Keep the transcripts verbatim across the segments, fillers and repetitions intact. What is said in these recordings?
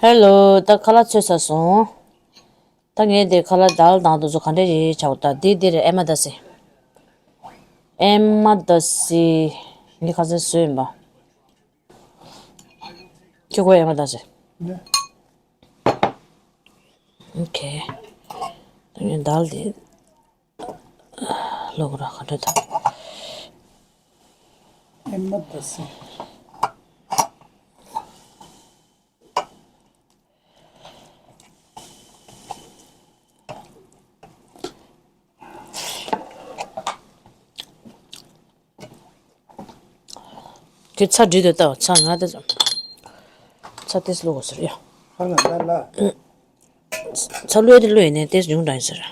ཧེ་ལོ། ད་ཁ་ལག་ཚོས་ཚར་སོང་། ད་ངས་དེ་ཁ་ལག་དལ་དང་དུ་ཚོ་ག་འདྲ་ཡིན་ཆགས་པ། ད་འདི་འདིར་ཨེ་མ་ད་སི། ཨེ་མ་ད་སི། ངས་ཁ་སང་བཟོས་ཡིན་པ། ཁྱོད་ཁོ་ཨེ་མ་ད་སི། ཨོ་ཁེ། ད་ངས་དལ་དེ། ལོག་ར་ག་འདྲ་ད། ཨེ་མ་ད་སི། ཁྱོད་ཚྭ་འདྲི་དུ་ལྟ་བ། ཚྭ་ང་ད་ཚྭ་ཏེས་ལོག་ཟེར་ཡ། ཧ་ལ་ལ་ལ། ཚྭ་ལོས་དེ་ལོས་ནས་ཏེས་ཉུང་དྲགས་ཟེར།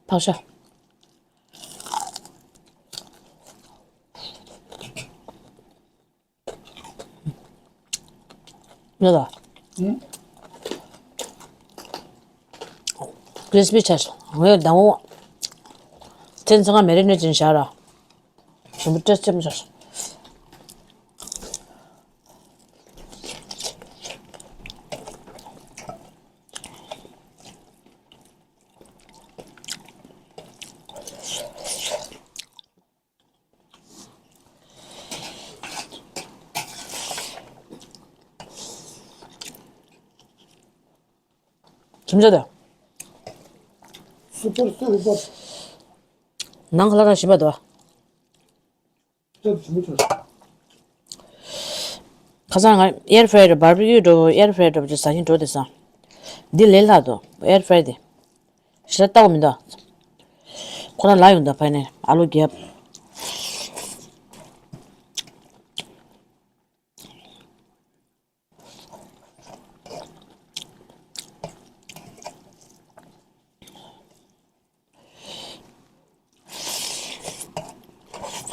ཕག་ཤ། ཡོད་ལ། ཀྲིས་པི་ཆགས་སོང་། ངས་ཟླ་བོ་ཚན་ཚང་མེ་རི་ནེ་ཊི་བྱས་བཞག་ར། ཞིམ་པོ་ཏོག་ཙམ་ཆགས་སོང་། ཁྱིམ་བྱ་དང་། སུ་པར་སུ་པར། ནང་ཁ་ལ་རང་ཞིམ་པ་འདུག་ཨ། སྟབས་ཞིམ་པོ་ཆགས། ཁ་སང་ང་ཨེར་ཕ་རའི་ར་བར་བི་ཀིའུ་འགྲོ། ཨེར་ཕ་རའི་འགྲོ་བ་ཅིག་ཟ་ཡིན་འགྲོ་དེ་སང་། འདི་ལས་སླ་འདུག་ཨེར་ཕ་རའི་དེ། ཞེ་དྲག་ལྟ་བ་མི་འདུག་ཁོ་རང་ལ་ཡོང་དང་ཕ་ནས་ཨ་ལུ་རྒྱབ།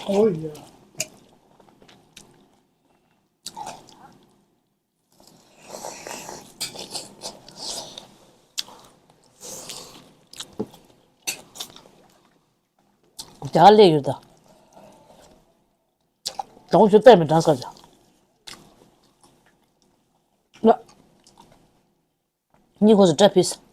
ཨོ་ཡ། རྒྱ་གར་སླེབས་ཡོད་ད། གྲོང་ཁྱེར་དཔེ་མི་འདྲ་ས་ཅག་ན། གཉིས་ཁོངས་སུ་བཀྲ་ཕིས།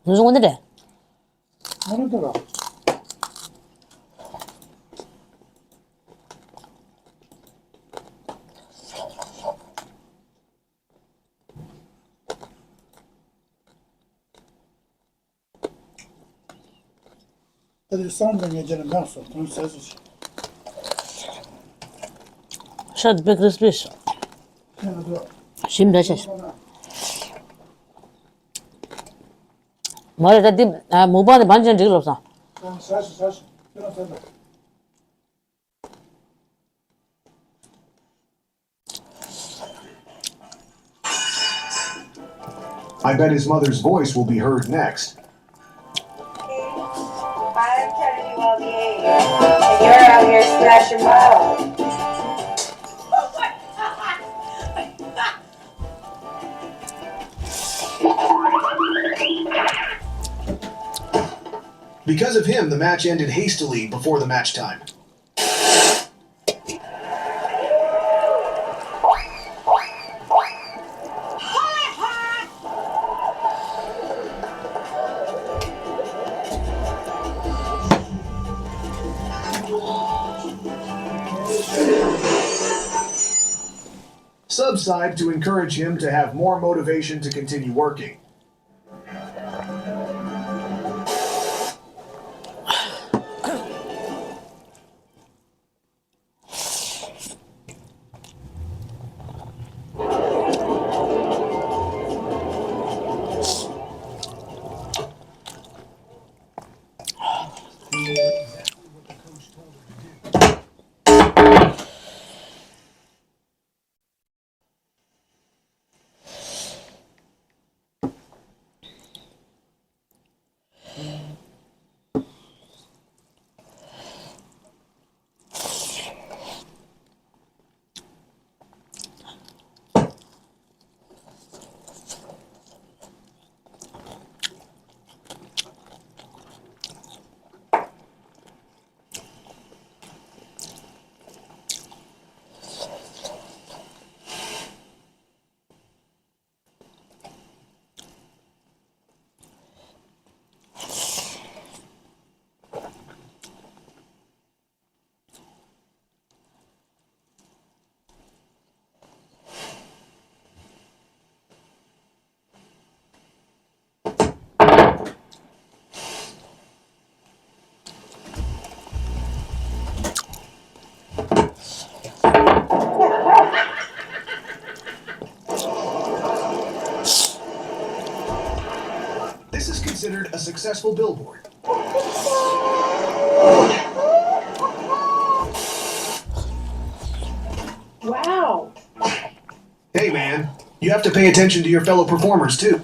ནུ་ཟུང་འདི་རེད། ང་རང་ལྟ་ར། ད་དེ་སང་ད་ངས་རྒྱ་ལ་འདང་སོང་། གོང་ཟས་སུ་ཤ་དེ་པེ་ཀྲིས་པི་ཤ། ཤིམ་འདྲ་ཤ། མ་རེད་ད་འདི་མུག་པང་དེ་བང་ཅན་འགྲིག་ལོབ་སང་། I bet his mother's voice will be heard next. I'm telling you all the age, and you're out here splashing balls. Because of him, the match ended hastily before the match time. Subside to encourage him to have more motivation to continue working. This is considered a successful billboard. Wow. Hey, man, you have to pay attention to your fellow performers, too.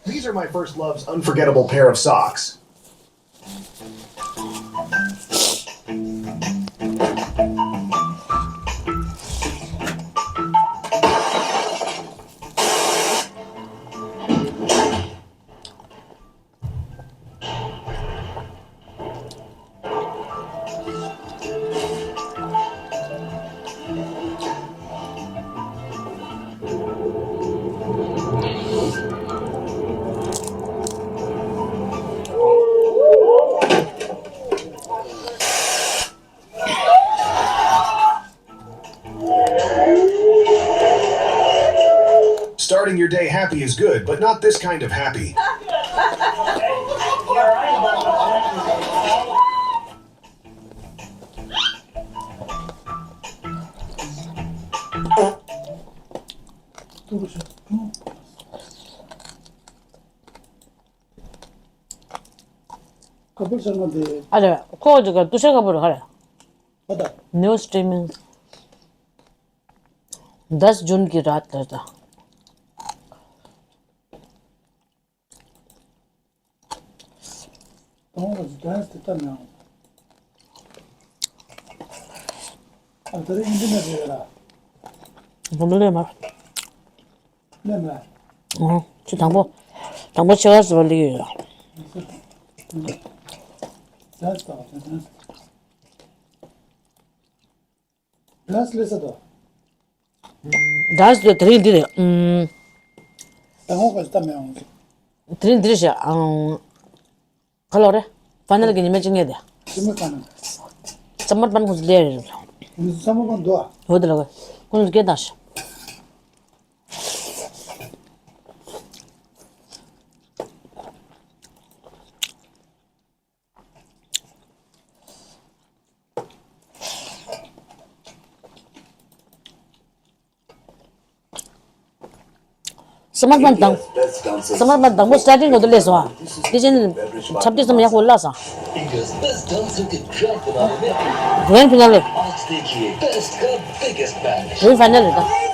These are my first love's unforgettable pair of socks. Starting your day happy is good, but not this kind of happy. ཨ་རེ། ཁོ་ཅིག་ག་ཏུ་ཤ་ཁ་པོ་རེད་ཧ་རེ། New streaming. This June གི་ར་ད་ད། དང་པོ་ཌན་སི་དེ་ལྟར་མི་ཡོང་། ཨ་ད་རེས་ཨིན་ཊར་ནེཊ་རེད་ལ། བུ་མོ་ལས་མ། ལས་མ། ཨོ། ཁྱི་དང་པོ། དང་པོ་ཆེ་བ་ཟེར་བ་ལི་ཡོད་ལ། ཌན་སི་དང་ཌན་སི། ཌན་སི་ལས་ས་དང་། ཌན་སི་དེ་རིང་འདི་རེད། ཨུམ། དང་པོ་ག་ཙམ་མི་ཡོང་། དེ་རིང་འདི་རེད་ཤག་ཨང་། ག་ལོ་རེད། ཕ་ནལ་གྱི་ཉི་མ་གཅིག་ཉལ་དེ། ཙི་མ་ཕ་ནལ། ཙི་མ་ཕ་ནལ་ཁོ་ཚོ་ལས་རེད། ཙི་མ་ཕ་ནལ་འདུག་ཨ། འོ་དེ་ལ་གོ། ཁོ་ཚོ་སྐད་བཏང་ཤག་སི་མར་མན་དང་། སི་མར་མན་དང་པོ་སི་ཊར་ཊིང་གོ་དུ་ལས་སོང་ཨ། དེ་བཞིན་འཁྲབ་དུས་ཙམ་ཡག་པོ་ལ་སོང་། Grand finale། Grand finale རེད་ད།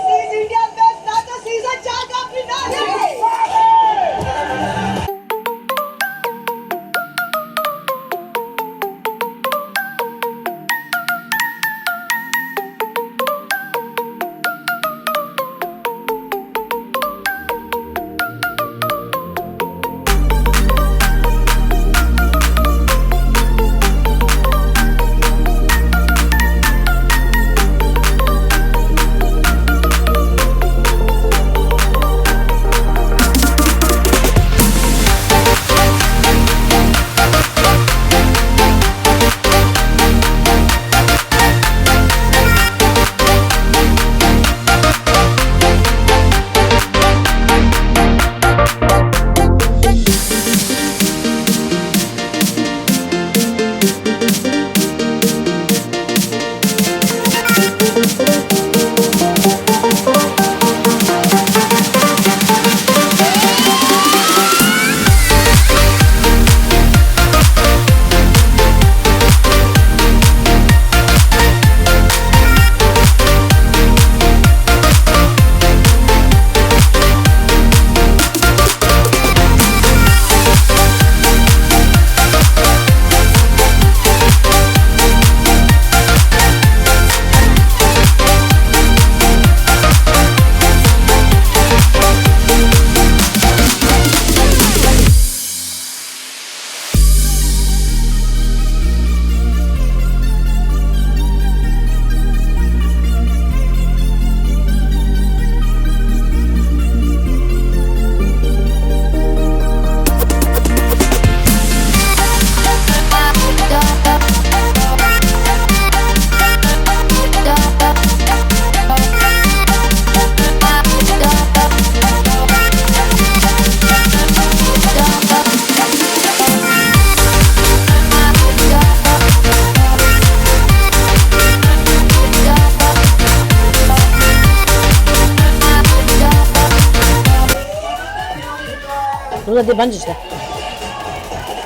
ལ་དེ་བན་ཅིག་ད།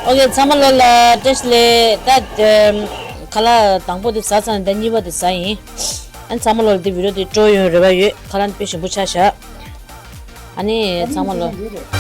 ཨོ་ཀེ། ཚང་མ་ལོ་ལ་བཀྲ་ཤིས་བདེ་ལེགས། ད་ཁ་ལག་དང་པོ་དེ་ཟ་ཚར་ནས་ད་གཉིས་པ་དེ་ཟ་ཡིན། ཨ་ནི་ཚང་མ་ལོ་ལ་དེ་བི་ཌི་ཡོ་དེ་སྤྲོ་ཡོང་རེ་བ་ཡོད། ཁ་ལག་དཔེ་ཞིམ་པོ་ཆགས་ཤག་ཨ་ནི་ཚང་མ་ལོ།